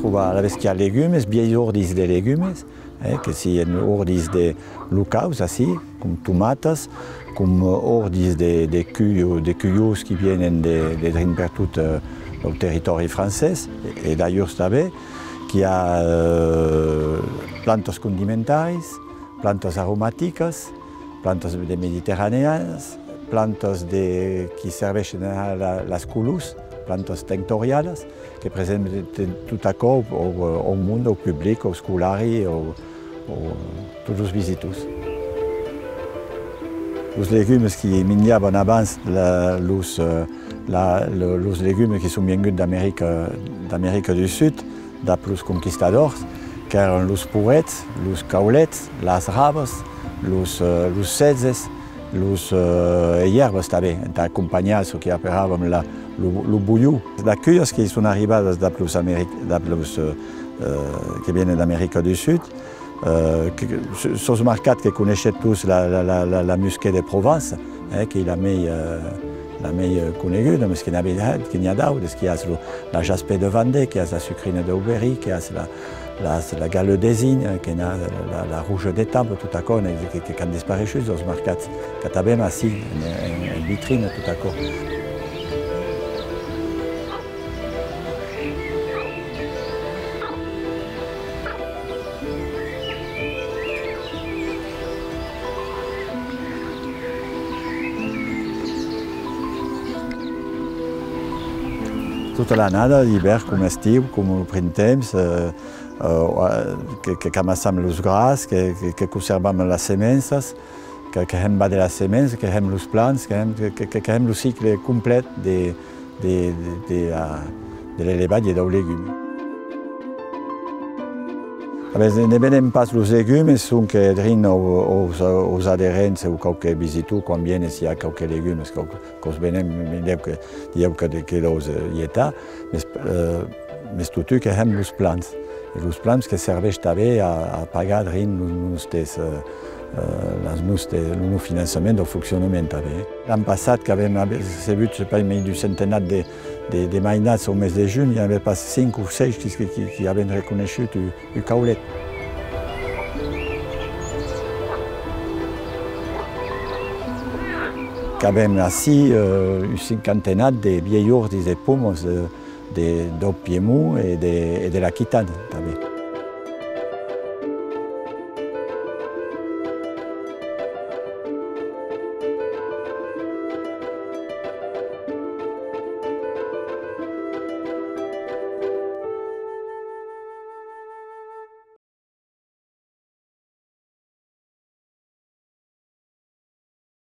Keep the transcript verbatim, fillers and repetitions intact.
Trobar, alavetz, qu'i a legumes, vielhs òrdis de legumes, eh, que sian òrdis de locaus, ací, com tomatas, com òrdis de, de culho-, de culhons qui vienen de, de drin pertot, eh, lo territòri francés, e, e d'alhors tanben, qu'i a, eh, plantas condimentaris, plantas aromaticas, plantas de mediterraneanas, plantas de, qui serveishen a la, las colors, plantas tinctorialas, que presenten tot aquò au, au monde, au public, au scolari, au, au, tots los visitors. Los legumes qui minjavan abans la, los, eh, la, lo, los legumes qui son vienguts d'America, d'America du Sud, dab los conquistadors, qu'èran los porets, los caulets, las rabas, los, eh, los setzes, los, eh, e ièrbas tanben, entà acompanhar çò qui aperàvam la, lo, lo bolhon. Las culhas qui son arribadas dab los Ameri-, dab los, eh, eh, que vienen d'America du Sud, eh, que, que, sus, sus mercats que coneishetz tots la, la, la, la, la Musqué de Provence, eh, qu'ei la mei, eh, la mei, eh, coneguda, mes que n'i a, que n'i a d'autas, qu'i a lo, la Jaspe de Vendée, qu'i a la Sucrine d'Aubery, qu'i a la, la, la Gale d'Esin, eh, que n'i a la, la, la Rouge d'Étampes, tot aquò, ne, que, que, qu'an despareishut los mercats, qu'ac avem ací, en, en, en vitrina, tot aquò. Tota l'annada, d'ivèrn com estiu, com lo printemps, eh, eh, que, que, qu'amassam los grans, que, que, que conservam las semenças, que, que hèm vàder las semenças, que hèm los plants, que hèm, que, que, que, que hèm lo cicle complet de, de, de, de la, de l'elevatge dau legume. Alavetz, ne, ne venem pas los legumes, sonque drin au, aus, aus aderents o quauque visitor, quan viene, s'i a quauque legumes, quauque, que'us venem, dilhèu que, dilhèu que, que de'us, eh, ietar, mes, eh, mes totun que hèm los plants. E los plants que serveish tanben a, a pagar drin los nòstes, eh, eh, las nòstes, lo nòste finançament dau foncionament tanben. L'an passat qu'avem ave-, recebut, sai pas, mei d'un centenat de, de, de mainats au mes de junh, i avè pas cinc o sièis qui, qui, qui, qui avèn reconeishut un, un caulet. Qu'avem ací, eh, un cinquantenat de vielhs òrdis de pomas, eh, de, dau Piemont e de, e de l'Aquitània, tanben.